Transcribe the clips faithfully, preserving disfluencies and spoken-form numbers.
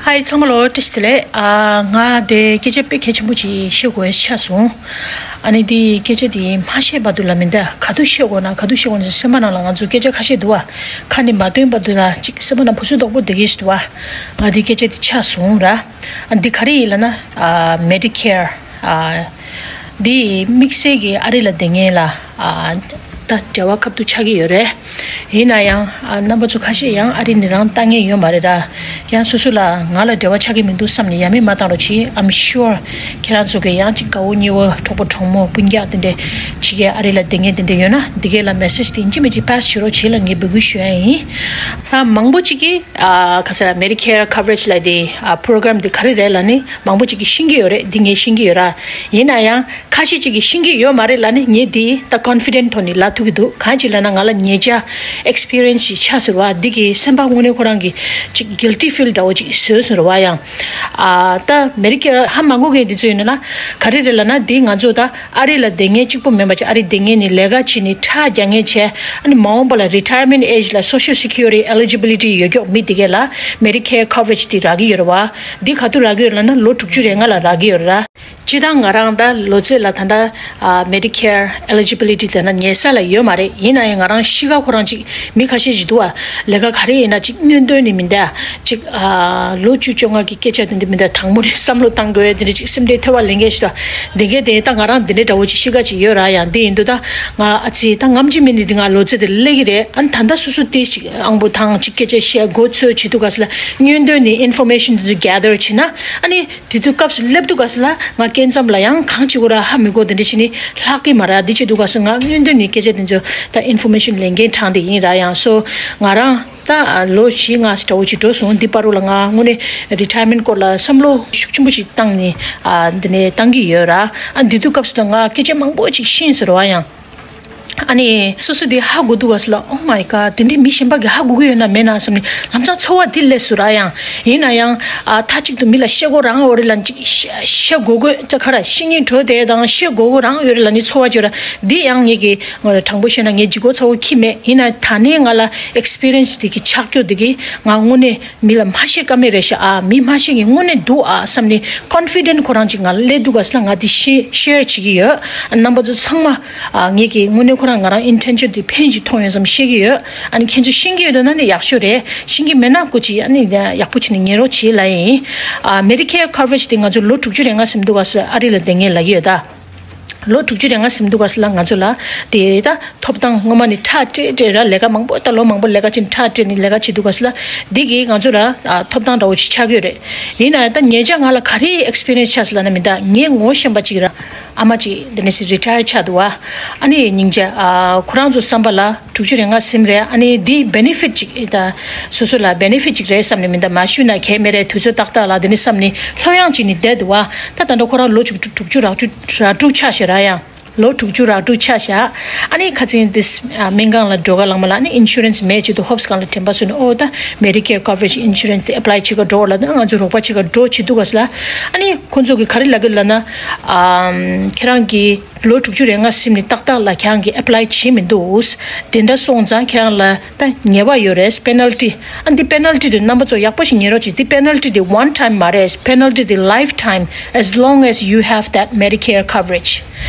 ཧའི་ཚང་མ་ལོ་བཀྲ་ཤིས་བདེ་ལེགས། ཨ་ང་དེ་སྐད་ཆ་དཔེ་གལ་ཆེན་པོ་ཅིག་བཤད་དགོས་ཆགས་སོང་། ཨ་ནི་དེ་སྐད་ཆ་དེ་མ་བཤད་བར་དུ་ལ་མི་འདའ་ག་དུས་བཤད་དགོས་ན་ག་དུས་བཤད་དགོས་ན་སེམས་པ་ནང་ལ་ང་ཚོ་སྐད་ཆ་ཁ་ཤས་འདུག་བ། ཁ་ནས་མ་བཏོན་བར་དུ་ལ་ཅིག་སེམས་པ་ནང་བུ་སུ་དོག་པོ་བསྡད་ཀྱི་ཞིག་འདུག་བ། ང་དེ་སྐད་ཆ་དེ་ཆགས་སོང་ར། ཨ་འདི་ག་རེ་ཡིན་ལབ་ན། ཨ་Medicare། ཨ་འདི་དམིགས་བསལ་གྱི་ཨ་རི་ལ་བསྡད་མཁན་ལ་ཨ་ད་འབྲེལ་བ་ཁ་ཐུག་ཆགས་ཀྱི་ཡོད་རེད། ཡིན་ན་ཡང་ཨ་རྣམ་པ་ཚོ་ཁ་ཤས་ཡང་ཨ་རི་ནས་རང་ལྟ་མཁན་ཡོད་མ་རེད་ར། ཡང་སོ་སོ་ལ་ང་ལ་འབྲེལ་བ་ཆགས་ཀྱི་མི་འདུག་བསམ་ནས་ཡ་མེད་མ་བཏང་རོགས་གྱིས། I'm sure ཁྱེད་རང་ཚོ་གི་ཡང་ཅིག་དགའ་བོ་ཉེ་བོ་གྲོགས་པོ་གྲོགས་མོ་སྤུན་ཀྱག་དེ་འདྲས་ཕྱི་རྒྱལ་ཨ་རི་ལ་བསྡད་མཁན་དེ་འདྲས་ཡོད་ན་འདི་གས་ལ་message དེ་ཡིན་གཅིག་མིན་གཅིག་pass བྱེད་རོགས་བྱེད་ལ་ངས་འབོད་སྐུལ་ཞུ་ཡ་ཡིན། ད་མང་པོ་ཅིག་གིས་ཨ་ག་ཟེར་Medicare coverage ལབ་དེ་ཨ་program དེ་ག་རེ་རེད་ལབ་ནི་མང་པོ་ཅིག་གིས་ཤེས་ཀྱི་ཡོད་རེད། འདི་ངས་ཤེས་ཀྱི་ཡོད་ར། ཡིན་ན་ཡང་ཁ་ཤས་ཅིག་གིས་ཤེས་ཀྱི་ཡོད་མ་རེད་ལབ་ནི་ངས་འདི་ད་confident ཐོག་ནས་ལབ་ཐུབ་ཀྱི་འདུག་གང་ཅི་ལབ་ན་ང་ལ་ཉེ་ཆར་experience ཞིག་ཆགས་སོང་བ། འདི་གི་སེམས་པ་དངོས་གནས་ཁོ་རང་གི་ཅིག་guilty feel འདྲ་བོ་ཅིག་བཟོས་སོང་ར་བ། ཡང་ཨ་ད་Medicare ཧ་མ་གོ་མཁན་འདི་ཚོ་ཡིན་ན་ན་ག་རེ་རེད་ལབ་ན་འདི་ང་ཚོ་ད་ཨ་རི་ལ་བསྡད་མཁན་གཅིག་པོ་མིན་པ་ཅིག་ཨ་རི་བསྡད་མཁན་ནི་ལས་ཀ་བྱེད་ནི་ཁྲག་རྒྱག་མཁན་བྱས་ཨ་ནི་མ་འོངས་པ་ལ་retirement age ལ་social security eligibility ཡོད་མཁན་མི་དེ་གས་ལ་Medicare coverage དེ་རག་གི་ཡོད་རེད་བ། འདི་ག་དུས་རག་གི་ཡོད་ལབ་ན་ལོ་དྲུག་ཅུ་རེ་ལྔ་ལ་རག་གི་ཡོད་རེད་ར། སྤྱིར་བཏང་ང་རང་ད་ལོ་ཚད་ལ་ད་ལྟ་ཨ་Medicare eligibility དེ་ན་ཉེ་ས་ལ་ཡོད་མ་རེད། ཡིན་ན་ཡང་ང་རང་གཤིས་ཀ་ཁོ་རང་ཅིག་མི་ཁ་ཤས་ཅིག་འདུག་ཨ། ལས་ཀ་ག་རེ་ཡིན་ན་ཅིག་སྔོན་ཐོན་ནི་མི་འདའ་ཅིག་ཨ་ལོ་བཅུ་བཅོ་ལྔ་གི་སྐད་ཆ་དེ་འདྲ་མི་འདའ་དང་པོ་ནས་བསམ་བློ་བཏང་དགོས་དེ་འདྲ་ཅིག་སེམས་ཁྲལ་ཐེབས་པ་ལེན་མཁན་ཞིག་འདུག་ཨ། འདི་གས་དེ་ད་ང་རང་འདི་འདྲ་འདྲ་བོ་ཅིག་གཤིས་ཀ་ཅིག་ཡོད་ར། ཡང་འདི་ཡིན་དུས་ད་ང་ཨ་ཙི་ད་ངམ་ཅི་མིན་ནི་འདི་ང་ལོ་ཚད་དེ་སླེབས་ཀྱི་རེད། ཨ་ནི་ད་ལྟ་སོ་སོ་དེ་ཅིག་ཨང་པོ་ཐང་ཅིག་སྐད་ཆ་བཤད་མགོ་ཚོས་བྱེད་དུས་ག་ས་ལ་སྔོན་ཐོན་ནི་information དེ་ཚོ་gather བྱེད་ན་ཨ་ནི། དེ་དུས་སྐབས་སུ་སླེབས་དུས་ག་ས་ལ་ང་སྐྱེ་མཚམས་ལ་ཡང་གང་ཅི་གོ་ར་ཧ་མི་གོ་དེ་འདྲ་ཅི་ནི་ལྷག་གི་མ་ར། འདི་བྱེད་དུས་ག་ས་ང་སྔོན་ཐོན་ནི་སྐད་ཆ་དེ་ཚོ་ད་information ལེན་མཁན་གྲངས་དེ་ཡིན་ར། ཡང་སོ་ང་རང་ད་ལོ་བཞི་ལྔ་ཙམ་འདྲ་བོ་ཅིག་འགྲོ་སོང་། འདི་བར་དུ་ལ་ང་དངོས་གནས་retirement སྐོར་ལ་བསམ་བློ་ཤུགས་ཆེན་པོ་ཅིག་བཏང་ནས་ཨ་འདི་ནས་བཏང་གི་ཡོད་ར། ཨ་འདི་དུས་སྐབས་སུ་ད་ང་སྐད་ཆ་མང་པོ་ཅིག་ཤེས་ཟེར་བ་ཡང་། ཨ་ནི་སོ་སོ་དེ་ཧ་གོ་འདུག་ག་ས་ལ། Oh my God དེ་འདྲའི་མི་གཞན་པ་གིས་ཧ་གོ་གི་ཡོད་ན་མེད་ན་བསམ་ནས་ལམ་སང་ཚོར་བ་དེ་སླེབས་སོང་ར། ཡང་ཡིན་ན་ཡང་ཨ་མཐའ་གཅིག་ཏུ་མི་ལ་བཤད་དགོས་རང་འོ་རེད་ལ་ཅིག་བཤད་དགོས་དགོས་ཅ་ཁ་ར་བཤད་སྙིང་བྲོ་དེ་དང་བཤད་དགོས་དགོས་རང་ཡོད་རེད་ལ་ནི་ཚོར་བ་ཅིག་ཡོད་ར། འདི་ཡང་ངེད་ཀྱི་དྲང་པོ་བཤད་ན་ངའི་ལྗིད་ཁོག་ཚ་བོ་ཁྱི་མེད། ཡིན་ན་ད་ནས་ང་ལ་experience དེ་གི་ཆགས་རྒྱུ་དེ་གི་ང་དངོས་གནས། མི་ལ་མ་བཤད་ཀ་མེད་རེད་ཤག་ཨ། མི་མ་བཤད་མཁན་དངོས་གནས་འདུག་ཨ་བསམ་ནས་confident ཁོ་རང་ཅིག་ང་ལ་སླེབས་འདུག་ག་ས་ལ་ང་འདི་ཤེ་ཤེར་བྱེད་ཀྱི་ཡོད། རྣམ་པ་ཚོ་ཚང་མ་ཨ་ངེད་ཀྱི་དངོས་གནས་ཁོ་རང་ང་རང་intention དེ་ཕན་ཅིག་ཐོགས་ཡོང་བསམ་བཤད་ཀྱི་ཡོད། ཨ་ནི་ཁྱེད་ཚོ་ཤེས་ཀྱི་ཡོད་འདུག་ན་ནི་ཡག་ཤོས་རེད། ཤེས་ཀྱི་མེད་ན་སྐུ་མཁྱེན་ཨ་ནི་ཡག་པོ་བྱས་ནས་ཉན་རོགས་བྱེད་ལབ་ཡིན། ཨ་Medicare coverage དེ་ང་ཚོ་ལོ་དྲུག་ཅུ་རེ་ལྔ་ཟིན་འདུག་ག་ས་ཨ་རི་ལ་བསྡད་མཁན་ལབ་ཀྱི་ཡོད་ད། ལོ་དྲུག་ཅུ་རེ་ལྔ་ཟིན་འདུག་ག་ས་ལ་ང་ཚོ་ལ་དེ་ད་ཐོབ་ཐང་སྔོན་མ་ནས་ཁྲག་སྤྲད་སྤྲད་ར་ལས་ཀ་མང་པོ་ད་ལོ་མང་པོ་ལས་ཀ་བྱས་ནས་ཁྲག་སྤྲད་ནས་ལས་ཀ་བྱེད་འདུག་ག་ས་ལ་འདི་གིས་ང་ཚོ་ལ་ཨ་ཐོབ་ཐང་འདྲ་བོ་ཞིག་ཆགས་ཀྱི་ཡོད་རེད། ཡིན་ན་ད་ཉེ་ཆར་ང་ལ་ག་རེ་experience ཆགས་སོང་ལབ་ན་མི་ད་ངའི་ངོ་ཤེས་པ་ཅིག་ར་ཨ་མ་ཅིག་འདི་ནས་retire ཆགས་འདུག་བ། ཨ་ནི་སྙིང་རྗེ་ཨ་ཁོ་རང་ཚོ་བསམ་པ་ལ་དྲུག་ཅུ་རེ་ལྔ་ཟིན་རེད། ཨ་ནི་འདི་benefit ཅིག་ད་སོ་སོ་ལ་benefit ཅིག་རེད་བསམ་ནས་མི་ད་མ་ཞུས་ན་གལ་མེད་རེད། དུས་ཚོད་ཏག་ཏག་ལ་འདི་ནས་བསམ་ནས་ལྷོད་ཡངས་ཅིག་ནས་བསྡད་འདུག་བ། ད་ད་འདྲ་ཁོ་རང་ལོ་བཅུ་དྲུག་ཅུ་ར་དྲུག་ར་དྲུག་ཆགས་ཤག་ར་ཡང་། ལོ་དྲུག་ཅུ་ར་དྲུག་ཆགས་ཤག་ཨ་ནི་ཁ་ཚིག་འདི་སྨན་ཁང་ལ་འགྲོ་ག་ལངས་མ་ལ་ཨ་ནི་insurance མེད་ཆེད་དུ་ཧོབ་སི་ཁང་ལ་དྲན་པ་གསོས་ནས་ཨོ་ད་Medicare coverage insurance དེ་apply བྱེད་ག་འགྲོ་ལ་ང་ཚོ་རོགས་པ་བྱེད་ག་འགྲོ་བྱེད་འདུག་ག་ས་ལ། ཨ་ནི་ཁོ་ཚོ་གིས་ག་རེ་ལབ་གི་ལབ་ན་ཨམ་ཁྱེད་རང་གི་ལོ་དྲུག་ཅུ་རེ་ལྔ་ཟིན་ནས་ཏག་ཏག་ལ་ཁྱེད་རང་གིས་apply བྱེད་མི་འདུག་དེ་འདྲ་སོང་ཙང་ཁྱེད་རང་ལ་ད་ཉེས་པ་ཡོད་རེད། penalty ཨ་འདི་penalty དེ་རྣམ་པ་ཚོ་ཡག་པོ་ཞིག་ཉན་རོགས་གྱིས། འདི་penalty དེ་one time མ་རེད། penalty དེ་lifetime as long as you have that Medicare coverage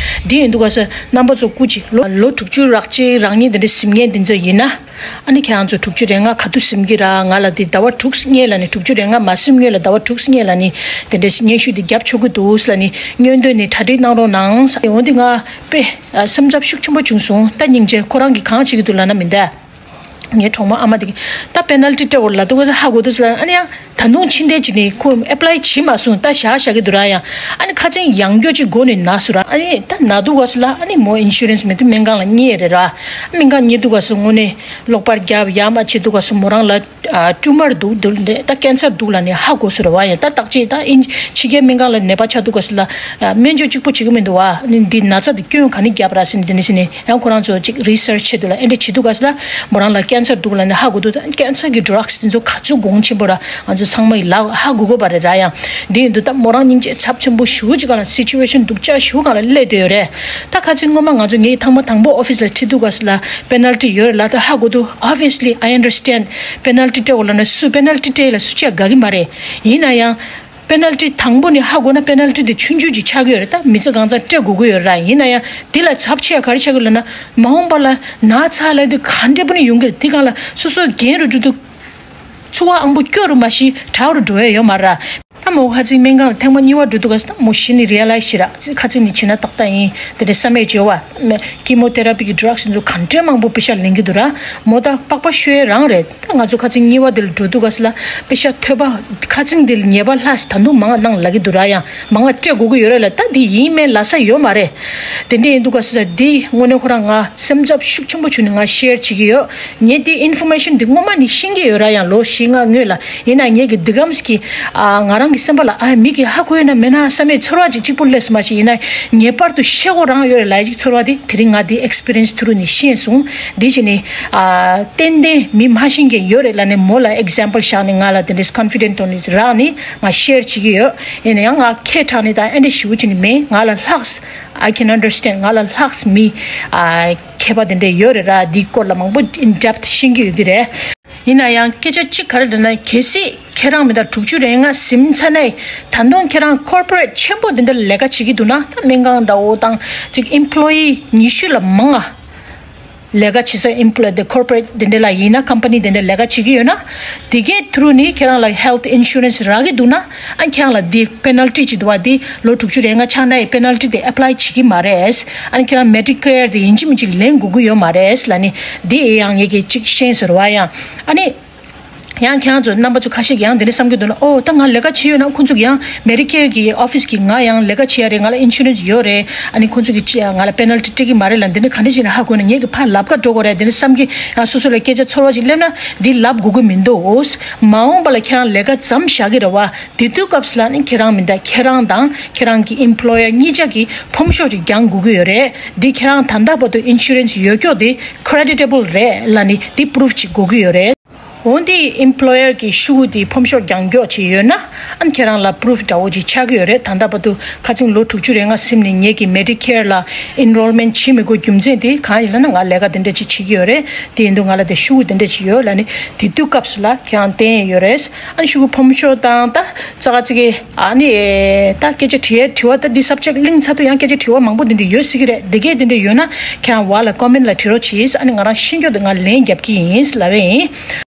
འདི་ཡིན་འདུག་ག་ས་རྣམ་པ་ཚོ་སྐུ་མཁྱེན་ལོ་ལོ་དྲུག་ཅུ་རག་ཅིག་རང་ཉིད་འདི་འདྲ་ཟིན་མཁན་འདི་ཚོ་ཡིན་ན། ཨ་ནི་ཁྱེད་རང་ཚོ་དྲུག་ཅུ་རེ་ལྔ་ག་དུས་ཟིན་གི་ར། ང་ལ་འདི་ཟླ་བ་དྲུག་སྔོན་ལ་ནི་དྲུག་ཅུ་རེ་ལྔ་མ་ཟིན་སྔོན་ལ་ཟླ་བ་དྲུག་སྔོན་ལ་ནི་དེ་འདྲའི་སྙན་ཞུ་འདི་བརྒྱབ་ཆོག་གི་འདུག་ལ་ནི་སྔོན་ཐོན་ནས་གྲ་སྒྲིག་གནང་རོགས་གནང་ས། འོན་ཏེ་ང་དཔེ་སེམས་འཚབ་ཤུགས་ཆེན་པོ་བྱུང་སོང་། ད་སྙིང་རྗེ་ཁོ་རང་གིས་གང་བྱེད་ཀྱི་འདུག་ལབ་ན་མི་འདའ། ངའི་གྲོགས་མོ་ཨ་མ་དེ་གིས་ད་penalty སྤྲད་འོ་ལ་འདུག་ཧ་གོ་འདུག་ལ། ཨ་ནི་ཡང་ད་དུང་ཕྱིན་དེ་ཅི་ནི་ཁོ་apply བྱེད་མ་སོང་། ད་བཞག་བཞག་གི་འདུག་ར་ཡང་། ཨ་ནི་ཁ་ཚན་ཡང་སྐྱོ་ཅིག་མགོ་ནས་ན་སོང་ར། ཨ་ནི་ད་ན་འདུག་ག་ས་ལ་ཨ་ནི་མོ་insurance མེད་དུས་སྨན་ཁང་ལ་བསྙལ་རེད་ར། སྨན་ཁང་བསྙལ་འདུག་ག་ས་དངོས་གནས་གློག་པར་རྒྱབ་ཡ་མ་བྱེད་འདུག་ག་ས་མོ་རང་ལ་ཨ་tumor འདུག་འདུག་ད་cancer འདུག་ལ་ནི་ཧ་གོ་སོང་ར་བ། ཡ་ད་བརྟག་དཔྱད་ད་ཨིན་ཕྱི་རྒྱལ་སྨན་ཁང་ལ་ནད་པ་ཆགས་འདུག་ག་ས་ལ་ཨ་སྨན་བཅོས་གཅིག་པོ་བྱེད་གི་མི་འདུག་བ། ནི་འདི་ན་ཚ་འདི་སྐྱོན་ག་ནས་རྒྱབ་ར་ཟེར་ནས་འདི་ནས་ཟེར་ནས་ཡང་ཁོ་རང་ཚོ་ཅིག་research བྱེད་འདུག་ལ། ཨེ་འདྲ་བྱེད་འདུག་ག་ས་ལ་མོ་རང་ལ་cancer འདུག་ལ་ནི་ཧ་གོ་འདུག་ད་cancer གི་drugs འདི་ཚོ་ག་ཚོད་གོང་ཆེན་པོ་ར་ང་ཚོ། ཚང་མ་ཡི་ལ་ཧ་གོ་གོ་བ་རེད་ར། ཡང་འདི་ཡིན་དུས་ད་མོ་རང་སྙིང་རྗེ་ཚབས་ཆེན་པོ་ཞུ་ཅིག་ག་ལ་སི་ཅུ་ཨེ་ཤན་སྡུག་ཅག་ཞུ་ག་ལ་སླེབས་བསྡད་ཡོད་རེད། ད་ཁ་ཚིག་སྔོན་མ་ང་ཚོ་ངའི་ཐེངས་མ་དང་པོ་ཨོ་ཕི་སི་ལ་ཁྲིད་དུས་ག་ས་ལ་པེ་ནལ་ཊི་ཡོད་རེད་ལ། ད་ཧ་གོ་དུས་obviously I understand པེ་ནལ་ཊི་སྤྲད་འོ་ལ་ན་སུ་པེ་ནལ་ཊི་སྤྲད་ལ་སུ་ཅག་དགའ་གི་མ་རེད། ཡིན་ན་ཡང་པེ་ནལ་ཊི་དང་པོ་ནི་ཧ་གོ་ན་པེ་ནལ་ཊི་དེ་ཆུང་ཆུང་ཅིག་ཆགས་ཀྱི་ཡོད་རེད། ད་མི་ཚེ་གང་ཚང་སྤྲད་དགོས་ཀྱི་ཡོད་རེད། ཡིན་ན་ཡང་དེ་ལ་ཚབས་ཆེ་ག་རེ་ཆགས་ཀྱི་ལ་ན་མ་འོངས་པ་ལ་ན་ཚ་ལ་དེ་ག་འདྲ་པོ་ནི་ཡོང་གི་རེད། དེ་གང་ལ་སོ་སོ་འགན་རུ་འགྲོ་དུས། ཚུར་ཨང་པོ་སྐྱོ་རུ་མ་ཤི་དྲག་རུ་འགྲོ་ཡ་ཡོད་མ་ར། ད་མོ་ཁ་ཚིག་སྨན་ཁང་ལ་ཐེངས་མ་གཉིས་པ་འགྲོ་དུས་ག་ས་ད་མོ་གཞི་ནས་རི་ཡ་ལ་ཡི་ཤི་ར། ཁ་ཚིག་ནས་བྱེད་ན་ཏག་ཏག་ཡིན། དེ་འདྲའི་བསམ་ཡས་བྱེད་བ། ཀི་མོ་ཐེ་ར་པི་གི་ཌྲག་སི་འདུག་ག་འདྲའི་མང་པོ་པེ་ཤ་ལེན་གི་འདུག་ར། མོ་ད་པགས་པ་བཤུ་ཡས་རང་རེད། ད་ང་ཚོ་ཁ་ཚིག་གཉིས་པ་དེ་ལ་འགྲོ་དུས་ག་ས་ལ་པེ་ཤ་ཐོད་པ་ཁ་ཚིག་འདི་ལ་ཉེས་པ་ལྷག་ས་ད་དུང་མང་གནང་ལབ་གི་འདུག་ར། ཡང་མང་སྤྲད་དགོས་ཀྱི་ཡོད་རེད་ལ། ད་འདི་ཡིན་མིན་ལབ་ས་ཡོད་མ་རེད། དེ་འདྲ་ཡིན་དུས་ག་ས་ལ་འདི་དངོས་གནས་ཁོ་རང་ང་སེམས་འཚབ་ཤུགས་ཆེན་པོ་བྱུང་ནས་ང་ཤེར་བྱེད་ཀྱི་ཡོད། ངས་འདི་ཨིན་ཕོར་མེ་ཤན་འདི་སྔོན་མ་ནས་ཤེས་ཀྱི་ཡོད་ར། ཡང་ལོ་བཞི་ལྔ་སྔོན་ལ། ཡིན་ན་ངས་ཀྱི་འདི་གམ་ཞིག་གི་ཨ་ང་རང་གི་སེམས་པ་ལ་ཨ་མི་གི་ཧ་གོ་ཡོད་ན་མེད་ན་བསམ་པའི་ཚོར་བ་ཅིག་གཅིག་པུ་སླེབས་སོང་མ་ཤེས། ཡིན་ན་ངེས་པར་དུ་ཤེས་དགོས་རང་ཡོད་རེད་ལབ་ཅིག་ཚོར་བ་དེ་དེ་རིང་ང་འདི་ཨེག་སི་པི་རི་ཡན་སི་ཐུ་རུ་ནས་ཤེས་སོང་། འདི་བྱས་ནས་ཨ་ཏན་ཏན་མི་མ་ཤེས་མཁན་ཡོད་རེད་ལབ་ནས་མོ་ལ་ཨེག་ཛམ་པལ་བཞག་ནས་ང་ལ་དེ་འདྲའི་ཀོན་ཕི་ཌེན་ཊི་ཐོག་ནས་རག་ནས་ང་ཤེར་བྱེད་ཀྱི་ཡོད། ཡིན་ན་ཡང་ང་ཁྱད་དྲགས་ནས་ད་ཨེ་འདྲ་ཞེ་པོ་ཅིག་ནི་མེད། ང་ལ་ལྷག I can understand. ང་ལ་ལྷག་མི་ཨ་མཁས་པ་དེ་འདྲ་ཡོད་རེད་ར། འདིའི་སྐོར་ལ་མང་པོ་in depth ཤེས་ཀྱི་ཡོད་ཀྱི་རེད། ཡིན་ན་ཡང་སྐད་ཆ་གཅིག་ག་རེ་ལབ་ན། གལ་སྲིད་ཁྱེད་རང་མི་ལྟར་དྲུག་ཅུ་རེ་ལྔ་ཟིན་ཚར་ནས་ད་དུང་ཁྱེད་རང་ཀོར་པོ་རེ་ཊི་ཆེན་པོ་དེ་འདྲ་ལས་ཀ་བྱེད་ཀྱི་འདུག་ན། ད་སྨན་ཁང་འདྲ་བོ་དང་ཅིག་ཨེམ་པོ་ལོ་ཡི་ཉི་ཤུ་ལ་མང་ང་ལས་ཀ་བྱེད་ས་ཨེམ་པོ་ལོ་དེ་ཀོར་པོ་རེ་ཊི་དེ་འདྲ་ལ་ཡིན་ན། ཀམ་པ་ནི་དེ་འདྲ་ལས་ཀ་བྱེད་ཀྱི་ཡོད་ན། དེ་གའི་ཐུ་རུ་ནས་ཁྱེད་རང་ལ་ཧེལ་ཐི་ཨིན་ཤུ་རན་སི་རག་གི་འདུག་ན། ཨ་ཁྱེད་རང་ལ་དེ་པེ་ནལ་ཊི་ཅིག་འདུག་བ། དེ་ལོ་དྲུག་ཅུ་རེ་ལྔ་ཆགས་ན་ཡི་པེ་ནལ་ཊི་དེ་ཨེ་པ་ལའི་བྱེད་ཀྱི་མ་རེད། ཨ་ནི་ཁྱེད་རང་མེ་ཌི་ཀེར་དེ་ཡིན་གཅིག་མིན་གཅིག་ལེན་དགོས་ཀྱི་ཡོད་མ་རེད་ལབ་ནི། དེ་ཡང་ངེད་ཀྱིས་གཅིག་ཤེས་ཟེར་བ། ཡང་ཨ་ནི་ཡང་ཁྱེད་རང་ཚོ་རྣམ་པ་ཚོ་ཁ་ཤས་ཀྱིས་ཡང་དེ་འདྲ་བསམ་གྱི་འདུག་ན། ཨོ་ད་ང་ལས་ཀ་བྱེད་ཡོད་ན་ཁོང་ཚོ་གིས་ཡང་མེ་ཌི་ཀེར་གྱི་ཨོ་ཕི་སི་གིས་ང་ཡང་ལས་ཀ་བྱེད་ཡ་རེད། ང་ལ་ཨིན་ཤུ་རན་སི་ཡོད་རེད། ཨ་ནི་ཁོང་ཚོ་གིས་ཅི་ང་ལ་པེ་ནལ་ཊི་སྤྲད་ཀྱི་མ་རེད་ལབ། འདི་འདྲ་ག་འདྲ་བྱས་ན་ཧ་གོ་ན་ངེད་ཀྱི་ཕར་ལབ་ཀ་འགྲོ་དགོས་རེད། འདི་འདྲ་བསམ་གྱི་ཡང་སོ་སོ་ལ་སྐད་ཆ་ཚོར་བ་ཞིག་སླེབས་ན་འདི་ལབ་དགོས་ཀྱི་མི་འདུག་མ་འོངས་པ་ལ་ཁྱེད་རང་ལས་ཀ་མཚམས་བཞག་གི་རེད་བ། དེ་དུས་སྐབས་སུ་ལ་ནི་ཁྱེད་རང་མི་འདྲ། ཁྱེད་རང་དང་ཁྱེད་རང་གི་ཨེམ་པོ་ལོ་ཡར་གཉིས་ཆ་གིས་ཕོམ་ཤོག་ཅིག་རྒྱག་དགོས་ཀྱི་ཡོད་རེད། འདི་ཁྱེད་རང་ད་ལྟ་བར་དུ་ཨིན་ཤུ་རན་སི་ཡོད་ཀྱོག་དེ་ཀེ་རེ་ཌི་ཊེ་བལ་རེད་ལབ་ནི་འདི་པུ་རུབ་ཅིག་དགོས་ཀྱི་ཡོད་རེད། འོན་ཏེ་ཨེམ་པོ་ལོ་ཡར་གྱི་ཤོག་གུ་དེ་ཕོམ་ཤོག་རྒྱག་ཀྱོག་ཅིག་ཡོད་ན། ཨ་ནི་ཁྱེད་རང་ལ་པུ་རུབ་འདྲ་བོ་ཅིག་ཆགས་ཀྱི་ཡོད་རེད། ད་ལྟ་བར་དུ་ཁ་སང་ལོ་དྲུག་ཅུ་རེ་ལྔ་ཟིན་ནས་ངེད་ཀྱི་མེ་ཌི་ཀེར་ལ་ཨེན་རོལ་མེན་ཊི་བྱེད་མི་དགོས་རྒྱུ་མཚན་དེ་གང་ཡིན་ལབ་ན། ང་ལས་ཀ་དེ་འདྲ་ཅིག་བྱེད་ཀྱི་ཡོད་རེད། དེ་ཡིན་དུས་ང་ལ་དེ་ཤོག་གུ་དེ་འདྲ་ཅིག་ཡོད་ལབ་ནི་དེ་དུས་སྐབས་སུ་ལ་ཁྱེད་རང་བསྟན་ཡས་ཡོད་རེད། ཨ་ནི་ཤོག་གུ་ཕོམ་ཤོག་དང་ད་ཙག་ཙིག་གི་ཨ་ནི་ད་སྐད་ཆ་དྲི་ཡས་དྲི་བ་ད་འདི་སབ་ཇེག་ཊི་གླེང་ཚར་དུས་ཡང་སྐད་ཆ་དྲི་བ་མང་པོ་དེ་འདྲ་ཡོད་སྲིད་ཀྱི་རེད། དེ་གས་དེ་འདྲ་ཡོད་ན་ཁྱེད་རང་བར་ལ་ཀོ་མེན་ཊི་ལ་བྲིས་རོགས་གྱིས། ཨ་ནི་ང་རང་ཤེས་ཀྱོག་དེ་ང་ལན་རྒྱབ་ཀྱི་ཡིན་ལབ་པ་ཡིན།